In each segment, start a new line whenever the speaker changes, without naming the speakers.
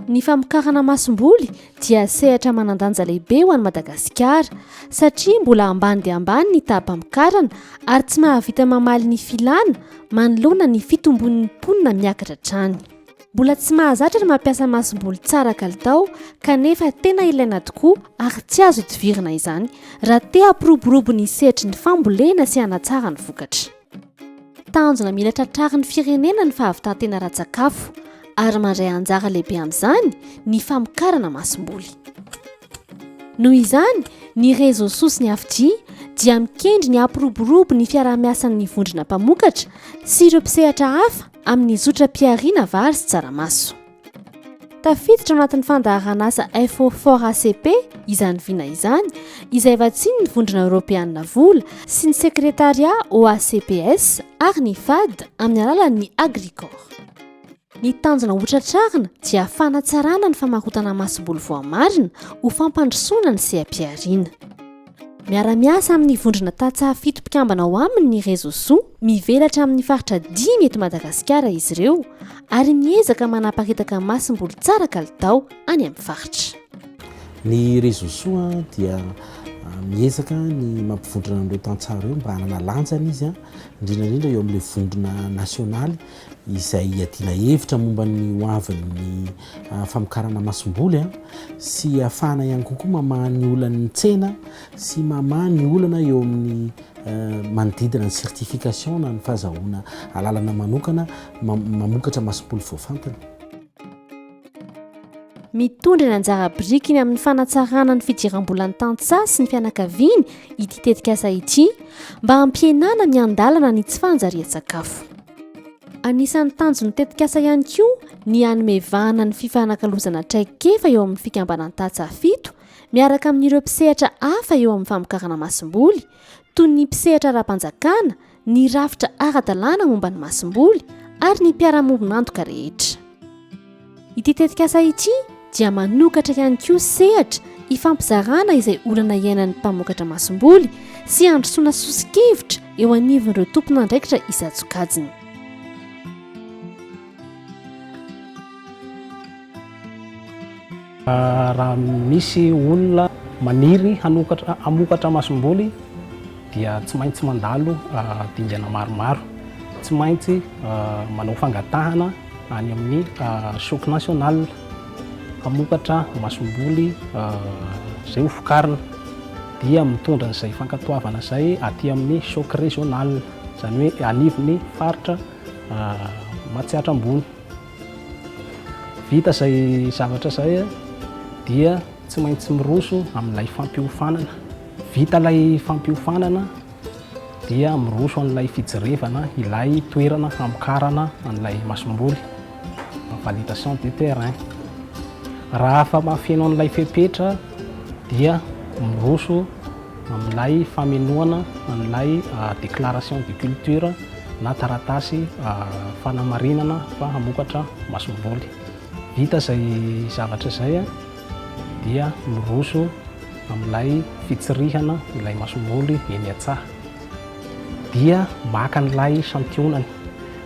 Ny famokarana masomboly dia sehatra manan-danja lehibe ho an'i Madagasikara satria mbola ambany dia ambany ny taham-pamokarana ary tsy mahavita mamaly ny filana manoloana ny fitombon'ny mponina miakatra hatrany. Mbola tsy mahazatra ny mampiasa masomboly tsara kalitao kanefa tena ilaina tokoa ary tsy azo idivirana izany raha te hampiroborobo ny sehatry ny fambolena sy hanatsara ny vokatra. Tanjona mila tratrarin'ny firenena ny fahavitan-tena ara-tsakafo ary mandray anjara lehibe amin'izany ny famokarana masomboly. Noho izany, ny Réseau Soa sy ny AFDI dia mikendry ny hampiroborobo ny fiaraha-miasan'ny vondrona mpamokatra sy ireo mpisehatra hafa amin'ny zotram-pihariana vary sy tsaramaso. Tafiditra ao anatin'ny fandaharanasa FO for ACP izany vina izany, izay vatsian'ny Vondrona Eoropeanina vola sy ny Sekretariat OACPS ary ny fad amin'ny alalan'ny Agricor. Ny tanjona hotratrarina dia fanatsarana ny famarotana masomboly voamarina ho fampandrosoana ny seha-pihariana. Miara-miasa amin'ny vondrona tantsaha fito mpikambana ao aminy ny Réseau Soa. Mivelatra amin'ny faritra dimy eto Madagasikara izy ireo ary miezaka manaparitaka masomboly tsara kalitao any amin'ny faritra.
Ny Réseau Soa dia miezaka ny mampivondrona an'ireo tantsaha ireo mba hanana lanjany izy, indrindra indrindra eo amin'ilay vondrona nasionaly izay iadiana hevitra momba ny hoavin'ny famokarana masomboly sy ahafahana ihany koa mamaha ny olan'ny tsena sy mamaha ny olana eo amin'ny manodidina ny certification na ny fahazahoana alalana manokana mamokatra masomboly voafantina.
Mitondra ny anjara birikiny amin'ny fanatsarana ny fidiram-bolan'ny tantsaha sy ny fianakaviany ity tetikasa ity mba hampihenana miandalana ny tsy fanjarian-tsakafo. Anisan'ny tanjon'ny tetikasa ihany koa ny hanome vahana ny fifanakalozana traikefa eo amin'ny fikambanan-tantsaha fito miaraka amin'ireo mpisehatra hafa eo amin'ny famokarana masomboly toy ny mpisehatra ara-panjakana, ny rafitra ara-dalàna momba ny masomboly ary ny mpiara-mombon'antoka rehetra. Ity tetikasa ity dia manokatra ihany koa sehatra ifampizarana izay olana iainan'ny mpamokatra masomboly sy handrosoana soso-kevitra eo anivon'ireo tompon'andraikitra isan-tsokajiny.
Raha misy olona maniry hanokatra hamokatra masomboly dia tsy maintsy mandalo dingana maromaro. Tsy maintsy manao fangatahana any amin'ny choc national hamokatra masomboly izay ho vokarina dia mitondra an'izay fankatoavana izay aty amin'ny choc régional, izany hoe anivon'ny faritra Matsiatra Ambony. Vita izay zavatra izay dia tsy maintsy miroso amin'ilay fampiofanana. Vita ilay fampiofanana dia miroso an'ilay fijerevana ilay toerana hamokarana an'ilay masomboly, validation du terrain. Raha afa mahafeno an'ilay fepetra dia miroso amin'ilay famenoana an'ilay déclaration de culture na taratasy fanamarinana fa hamokatra masomboly. Vita izay zavatra izay dia miroso amin'ilay fitsirihana ilay masomboly eny an-tsaha. Dia maka an'ilay santionany.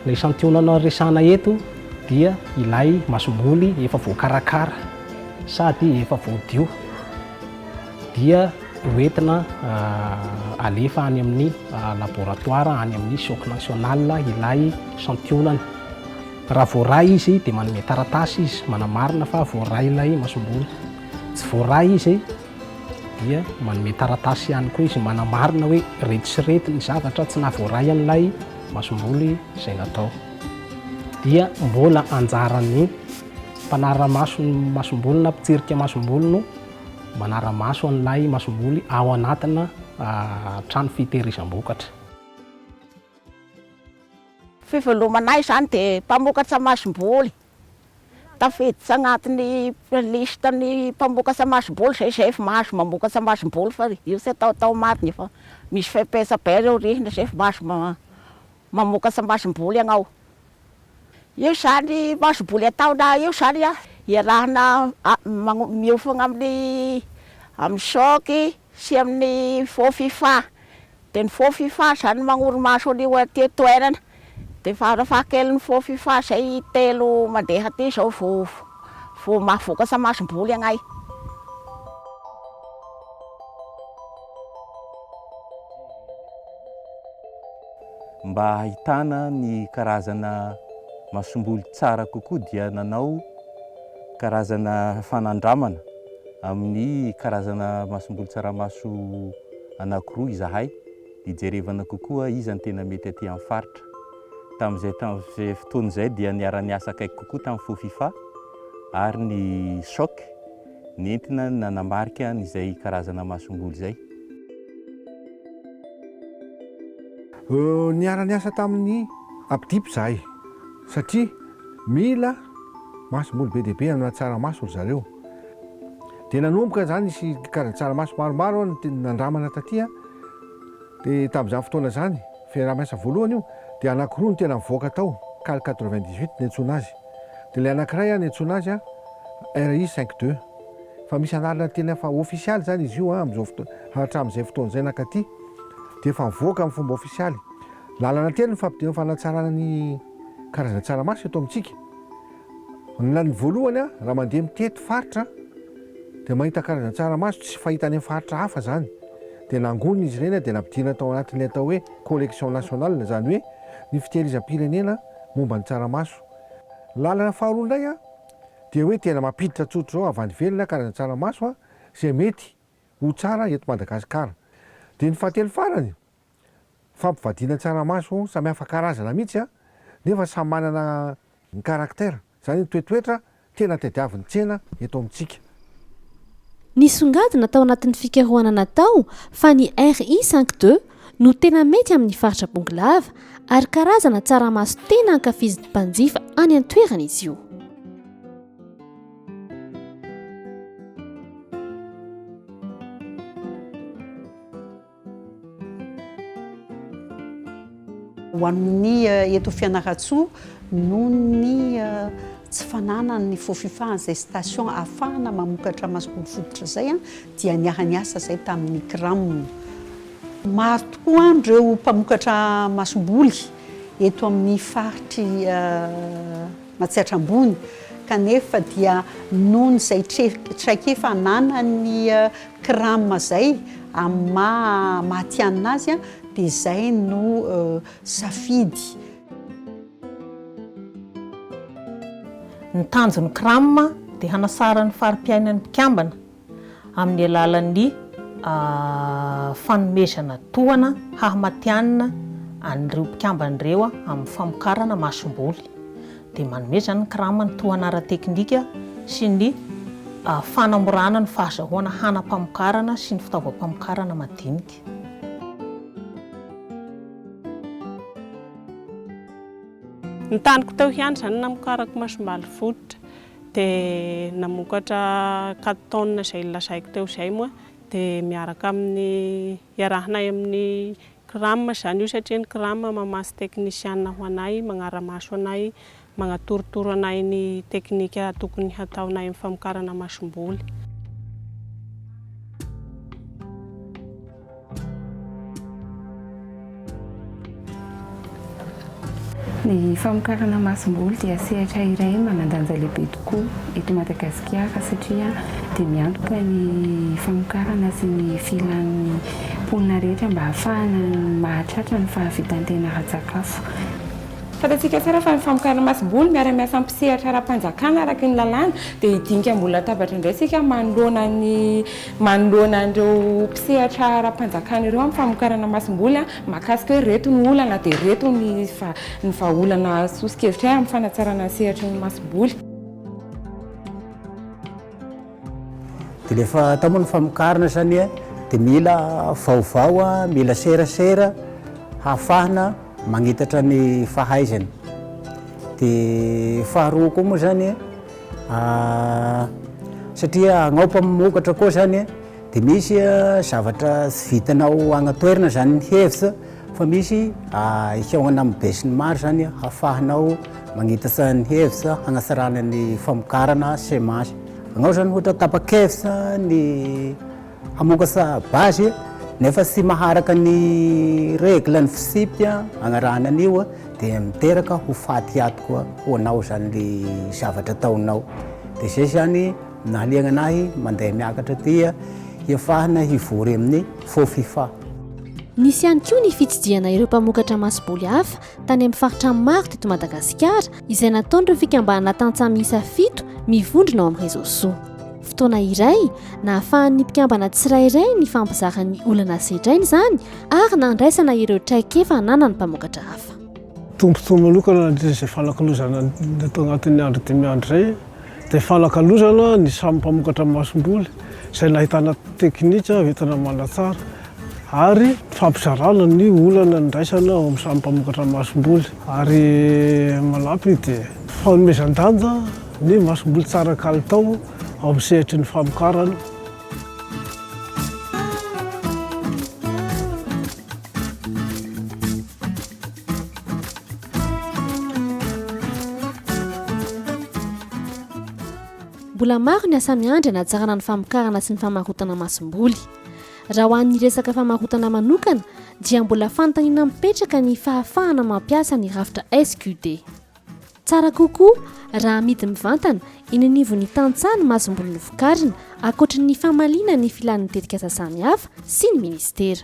Ilay santionana resahana eto dia ilay masomboly efa voakarakara sady efa voadio. Dia hoentina alefa any amin'ny laboratoire any amin'ny choc national ilay santionany. Raha voaray izy dia manome taratasy izy manamarina fa voaray ilay masomboly. Tsy voaray izy dia manome taratasy ihany koa izy manamarina hoe ireto sy ireto ny zavatra tsy nahavoaray an'ilay masomboly izay natao. Dia mbola anjaran'ny mpanara-maso ny masomboly na mpitsirika masomboly no manara-maso an'ilay masomboly ao anatina trano fitehirizam-bokatra.
Fivelomanay izany dia mpamokatra masomboly. Tafiditra agnatin'ny liste ny mpamokatra masomboly zay zay efa mahazo mamokatra masomboly fa io tsy ataotao marina fa misy fepetra be reo rihina zay vao mahazo mamokatra masomboly agnao. Io zany masomboly ataonay io zany a, iarahana miofagna amin'ny amin'ny choc sy amin'ny faux fifa. Dia ny faux fifa zany magnori-maso an'io aty an-toerana. Dia farafahakeliny faux fifa zay telo mandeha aty zao vao Vao mahavokatra masomboly agnay.
Mba hahitana ny karazana masomboly tsara kokoa dia nanao karazana fanandramana amin'ny karazana masomboly tsaramaso anankiroa izahay hijerevana kokoa iza no tena mety aty amin'ny faritra. Tamin'izay tamin'izay fotoana izay dia niara-niasa akaiky kokoa tamin'ny Fofifa ary ny Choc nentina nanamarika an'izay karazana masomboly izay.
Niara-niasa tamin'ny Apdip izahay satria mila masomboly be dia be hanana tsaramaso ry zareo. Dia nanomboka izany nisy karazan-tsaramaso maromaro nandramana taty. Dia tamin'izany fotoana izany, fiaraha-miasa voalohany io, dia anankiroa no tena nivoaka tao, Cal 98 niantsoana azy. Dia ilay anankiray niantsoana azy RI cinq deux. Fa misy anarana tena efa ofisialy izany izy io amin'izao fotoana, hatramin'izay fotoana izay nankaty dia efa mivoaka amin'ny fomba ofisialy. Lalana telo ny fampidirana fanatsarana ny karazana tsaramaso eto amintsika. Ny voalohany, raha mandeha mitety faritra dia mahita karazana tsaramaso tsy fahita any amin'ny faritra hafa izany. Dia nangonina izy ireny dia nampidirina tao anatin'ilay atao hoe collection nationale, izany hoe ny fitehirizam-pirenena momba ny tsaramaso. Lalana faharoa indray dia hoe tena mampiditra tsotra izao avy any ivelany karazana tsaramaso izay mety ho tsara eto Madagasikara. Dia ny fahatelo farany, fampivadiana tsaramaso samy hafa karazana mihitsy nefa samy manana ny caractère, izany hoe ny toetoetra tena tadiavin'ny tsena eto amintsika.
Nisongadina tao anatin'ny fikarohana natao fa ny RI cinq deux no tena mety amin'ny faritra Bongolava ary karazana tsaramaso tena ankafizin'ny mpanjifa any an-toerana izy io.
Ho an'ny eto Fianarantsoa, noho ny tsy fananan'ny Fofifa an'izay station ahafahana mamokatra masomboly fototra izay dia niara-niasa izay tamin'ny Cram. Maro tokoa ireo mpamokatra masomboly eto amin'ny faritry Matsiatra Ambony kanefa dia noho izay traikefa ananan'ny Cram izay amin'ny maha matihanina azy dia izay no safidy.
Ny tanjon'ny Cram dia hanasara ny fari-piainan'ny mpikambana amin'ny alalan'ny fanomezana tohana hahamatihanina an'ireo mpikambana ireo amin'ny famokarana masomboly. Dia manome izany ny Cram ny tohana ara-teknika sy ny fanamorana ny fahazahoana hanam-pamokarana sy ny fitaovam-pamokarana madinika.
Ny taniko teo ihany izany namokarako masombaly fototra. Dia namokatra quatre tonnes izay lazaiko teo izay moa dia miaraka amin'ny iarahanay amin'ny Cram izany io satria ny Cram mamatsy teknisiana ho anay, magnara-maso anay, magnatorotoro anay ny teknika tokony hataonay amin'ny famokarana masomboly.
Ny famokarana masomboly dia sehatra iray manan-danja lehibe tokoa eto Madagasikara satria dia miantoka ny famokarana sy ny filan'ny mponina rehetra mba hahafahana mahatratra ny fahavitan-tena ara-tsakafo.
Fantatsika tsara fa ny famokarana masomboly miara-miasa amin'ny mpisehatra ara-panjakana araka ny lalàna dia hidinika ambony latabatra indray isika manoloana ny manoloana an'ireo mpisehatra ara-panjakana ireo amin'ny famokarana masomboly mahakasika hoe ireto ny olana dia ireto ny ny vahaolana soso-kevitray amin'ny fanatsarana ny sehatry ny masomboly.
Dia rehefa atao moa ny famokarana zany dia mila vaovao, mila serasera hahafahana magnitatra ny fahaizana. Dia faharoa koa moa zany satria agnao mpamokatra koa zany dia misy zavatra tsy vitanao agny an-toerana zany ny hevitra fa misy hihaonana amin'ny besinimaro zany hahafahanao magnitatra ny hevitra hagnatsarana ny famokarana semence. Agnao zany ohatra tapa-kevitra ny hamokatra base nefa tsy maharaka ny regle ny fitsipika agnarahana an'io dia miteraka ho faty ato koa ho anao zany le zavatra ataonao. Dia izay izany nahaliana anahy mandeha miakatra aty hiafahana hivory amin'ny Fofifa.
Nisy ihany koa ny fitsidihana ireo mpamokatra masomboly hafa tany amin'ny faritra maro teto Madagasikara izay nataon'ireo fikambanana tantsaha miisa fito mivondrona ao amin'ny Réseau Soa. Fotoana iray nahafahan'ny mpikambana tsirairay nifampizara ny olana sedrainy izany ary nandraisana ireo traikefa ananan'ny mpamokatra hafa.
Tombontsoa manokana nandritra izay fanakalozana natao anatin'ny andro dimy andro izay dia fanakalozana ny samy mpamokatra masomboly izay nahitana teknika entina manatsara ary fampizarana ny olana nindraisana ao amin'ny samy mpamokatra masomboly ary manampy dia fanomezan-danja ny masomboly tsara kalitao ao amin'ny sehatry ny famokarana.
Mbola maro ny asa miandry hanatsarana ny famokarana sy ny famarotana masomboly. Raha ho an'ny resaka famarotana manokana dia mbola fanontaniana mipetraka ny fahafahana mampiasa ny rafitra SQD. Tsara kokoa raha amidy mivantana eny anivon'ny tantsaha ny masomboly novokarina, ankoatry ny famaliana ny filan'ny tetikasa samihafa sy ny minisitera.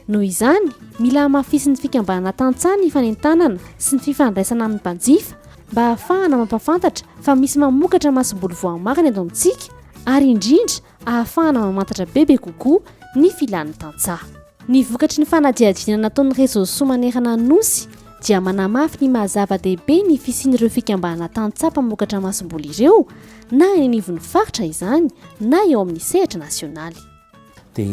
Noho izany, mila hamafisin'ny fikambanana tantsaha ny fanentanana sy ny fifandraisana amin'ny mpanjifa mba hahafahana mampahafantatra fa misy mamokatra masomboly voamarina eto amintsika ary indrindra ahafahana mamantatra bebe kokoa ny filan'ny tantsaha. Ny vokatry ny fanadihadiana nataon'ny Réseau Soa manerana ny Nosy dia manamafy ny maha zava-dehibe ny fisian'ireo fikambanana tantsaha mpamokatra masomboly ireo na eny anivon'ny faritra izany na eo amin'ny sehatra nasionaly.
Dia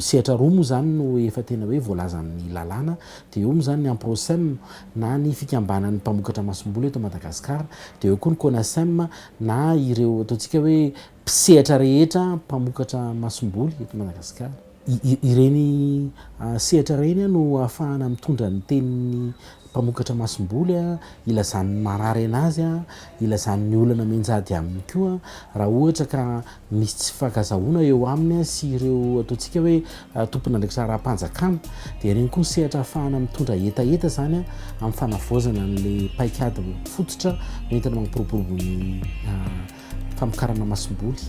sehatra roa moa izany no efa tena hoe voalazan'ny lalàna, dia eo moa izany ny Amprosem na ny fikambanan'ny mpamokatra masomboly eto Madagasikara, dia eo koa ny Conasem na ireo ataontsika hoe mpisehatra rehetra mpamokatra masomboly eto Madagasikara. Ireny sehatra ireny no ahafahana mitondra ny tenin'ny mpamokatra masomboly, ilazany ny marary anazy, ilazany ny olana mianjady aminy koa, raha ohatra ka misy tsy fifankazahoana eo aminy sy ireo ataontsika hoe tompon'andraikitra ara-panjakana. Dia ireny koa ny sehatra ahafahana mitondra hetaheta izany amin'ny fanavaozana an'ilay paikady fototra entina mampiroborobo ny famokarana masomboly.